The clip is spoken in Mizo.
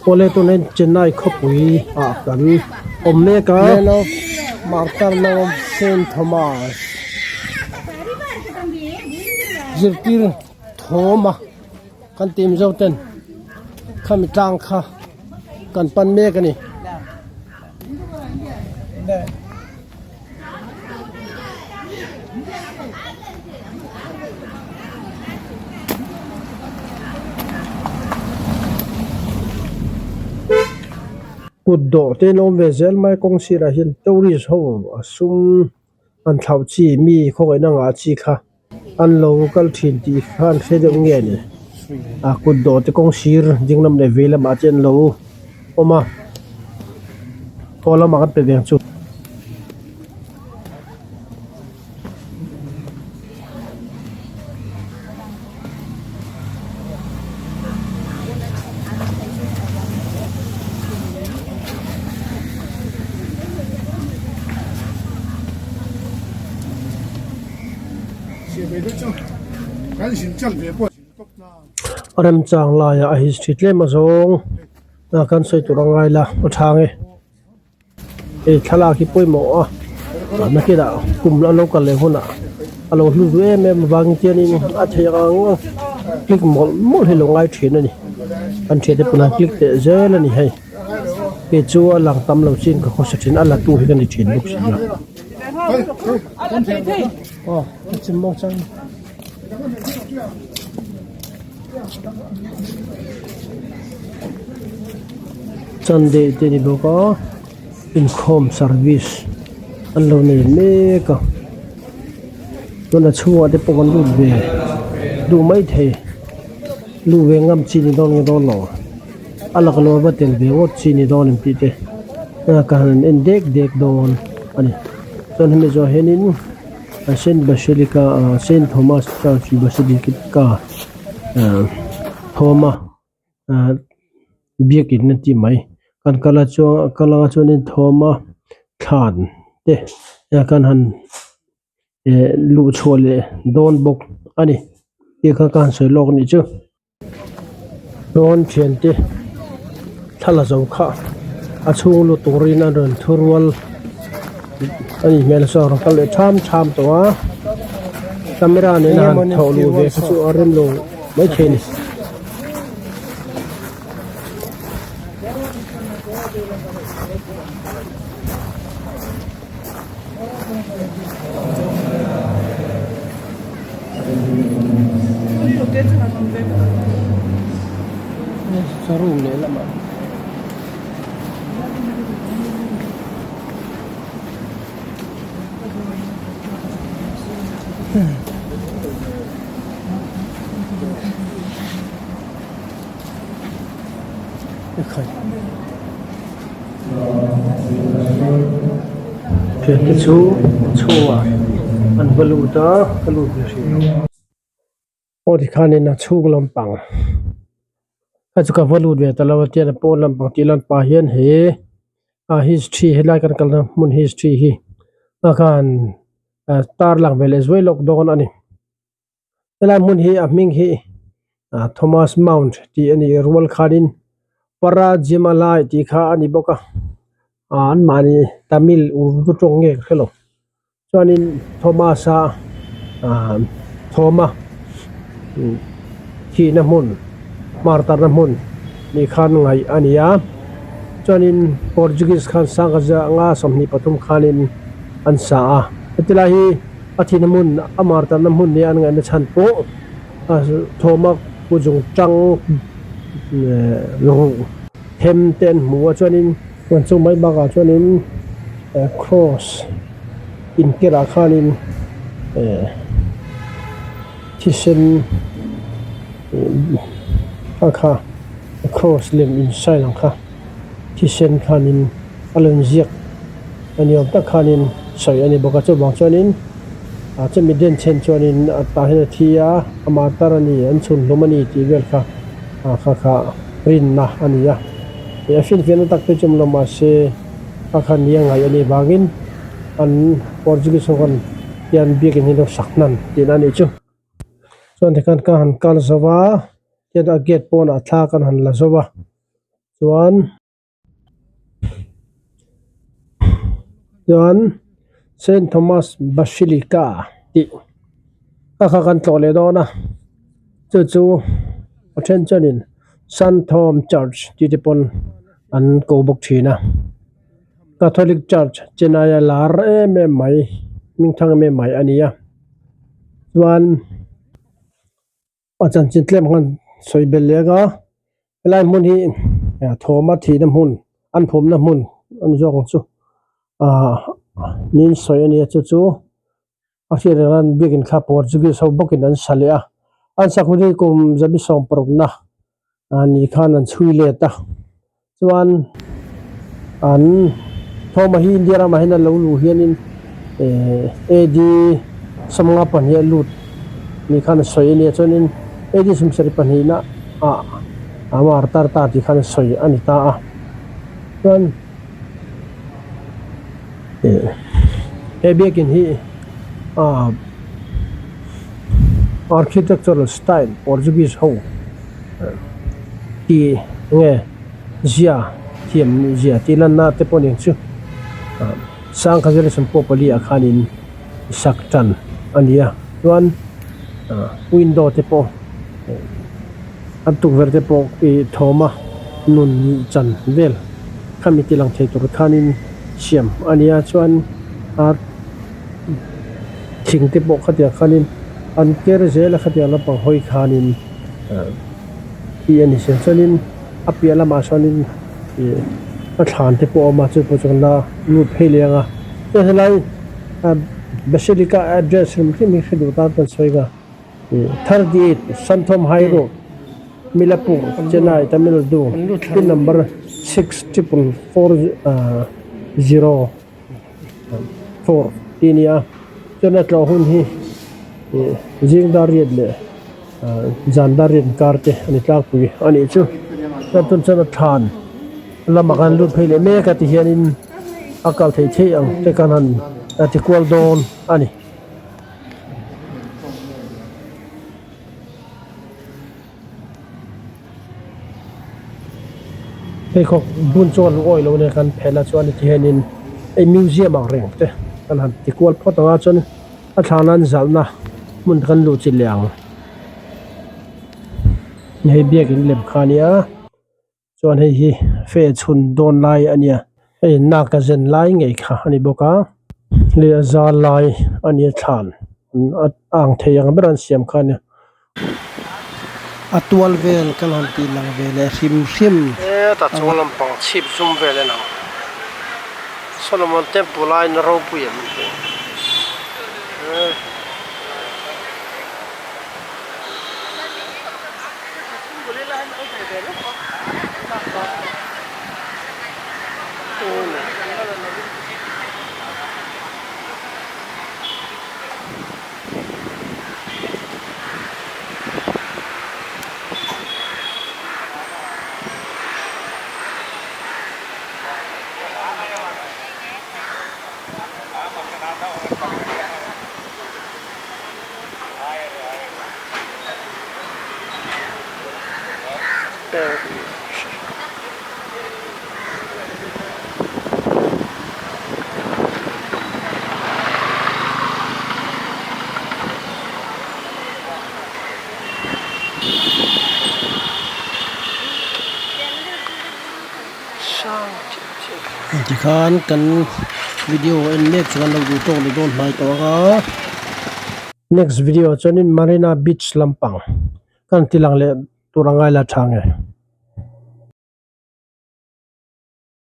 Awle tunah hian Chennai khawpui ah kan awm mek a. Land of Martarna of Saint Thomas zirtir thawm a kan tih mizo ten khami tlang kha kan pan mek a ni. Kut dawh te an awm ve zel mai kawng sirah hian tourist ho a sum an thlauh chi mi khawngaihna ngah chi kha an lo kal thin tih kha an hre deuh nge ni a kut dawh te kawng sir ding lam leh vei lamah te an lo awm a aw lamah kan pe ve ang chu. Remchang laiah a history tlem azawng a kan sawi tur a ngai la a chhang e hei thlalak hi pawimawh a nakinah kum a lo kal leh hunah a lo hlu duh em em avangin tianin a theih ang ang click mawlh mawlh hi a lo ngai thin a ni kan thiante pawh an click teh zel a ni hei. Kei chu a lang tam lo chin ka khawsa thin a la tu hi ka ni thin bawk si a. Aw ka chim maw chang. Sunday te ni bawk a inkhawm service an lo nei mek a chuan a chhungah te pawh kan lut ve duh maithei luh ve ngam chi ni dawn nge dawn lo. A laklawh va tel ve ngawt chi ni dawn em tih te ka han en dek dek dawn a ni. Chuan hemi zawh hianin Saint Basilica ah Saint Thomas Church Basilica ah Thoma ah biakin a ti mai. Kan kal a chuan kal anga chuanin Thoma thlan te kan han eh luh chhuah leh dawn bawk a ni tih kha ka han sawi lawk a nih chu. Dawn thiante thla la zo kha a chhung lut turin a rawn thu rual a nih hmel saw a rawn kal leh tham tham tawh a camera nena han thawh luh ve kha chu a rem lo maithei a ni. Room lehlamah Thiante chu chhungah an va lut a ka lut ve hrih lo aw tikhanin a chhung lampang kha chu ka va lut ve ta lo a tian a pawn lampang tih lan pah hian he a history helai kan kalna hmun history hi a khan tar lang ve leh zuai lawk dawn a ni. Helai hmun hi a hming hi Thomas Mount tih a nih rual khanin Parajimalai tih kha a ni bawk a anmahni Tamil Urdu tawng nge ka hrelo chuanin Thomas a Thoma thihna hmun hmartarna hmun nih khan ngaih a ni a chuanin Portuguese khan sangha anga 23 khanin an sa a heti lai hi. A thihna hmun a mar tanna hmun nia an ngaihna chhan pawh a thawma ku zung tang ruh them te an hmu a chuanin chuan chu mai bakah chuanin cross inkerah khanin thisen a kha cross lem in sign ang kha thisen khanin a lo inziak. A ni awm tak khanin sawi a ni bawk a chuvang chuanin ah chumi den chhen chuanin a tah hian a thi a ama tar a ni an chhun hlum a ni tih vel kha ah kha kha rinna a ni a ih a finfiahna tak te chu awm lo mahse kha kha nia ngaih a nih vangin an Portuguese ho khan hian biakin hi lo sak hnan tihna a nih chu chuan tikhan ka han kal zo va tian a gate pawnah thla kan han la zo va. Chuan chuan Saint Thomas Basilica tih a kha kan tlawh leh dawn a chu chu a then chuanin Santhome Church tih te pawn an ko bawk thin a Catholic Church Chennai a lar em em mai hmingthang em em mai a ni a chuan. A chanchin tlem khan sawi belh leh ang a helai hmun hi thawma thihna hmun an phumna hmun a ni zawk ang chu ahh niin sawi a nia chu chu a hriat reng an biakin thla Portuguese ho bawkin an sa leh a an sak hun hi kum zabi sawm parukna ni khan an chhui let a chuan an thawma hi India ramah hian a lo luh hianin ehh AD sawmnga pahnih a lut ni khan a sawi a nia chuanin AD sawmsarih pahnihna ah a martar ta tih khan a sawi a ni ta a chuan ehh he biakin hi ah architectural style Portuguese ho tih nge zia thiam zia tih lanna te pawh nen chu sangkha zirlai pawh pali ah khanin sak tan a ni a chuan window te pawh an tukverh te pawh ih thawma nun chan vel khami ti lang thei tur khanin siam a ni a chuan a thing te pawh khatiang khanin an ker zel a khatiang lampang hawi khanin. Tih a ni sia chuanin a piah lamah sawn ih a thlan te pawh a awm a chu pawh chu kan la lut phei leh ang a chuan helai basilica address hrim hrim hi hre duh tan kan sawi ang a ih 38 Santhawm High Road Milapur Chennai Tamil Nadu pin number 6440 tih a ni a chuan a tlawh hun hi ih zing dar riat leh. Zan dar riat kar te a ni tlangpui a nih chu chuan tun chuan a thlan lamah khan lut phei leh mek a ti hianin a kal theih theih ang te khan han a ti kual dawn a ni. Pheikhawk bun chu an awih lo nia kan phelh a chuan ti hianin hei museum ang reng te kan han ti kual phawt ang a chuan a thlana an zalhna hmun kan luh chi leh ang hei biakin lem kha a nia chuan hei hi fe chhun dawn lai a nia hei nak a zen lai ngei kha a ni bawk a leh a zal lai a nia thlan a ang thei ang ber an siam kha a nia. A tual vel kan han tih lang ve leh hrim hrim. Heta chung lampang chhip zum vel en ang. Solomon Temple aiin ropui em hi. Tikhan kan video en mek chu kan lo duh tawk leh dawn hnai tawh ang a next video ah chuanin Marina Beach lampang kan ti lang leh tur a ngai la tha nge.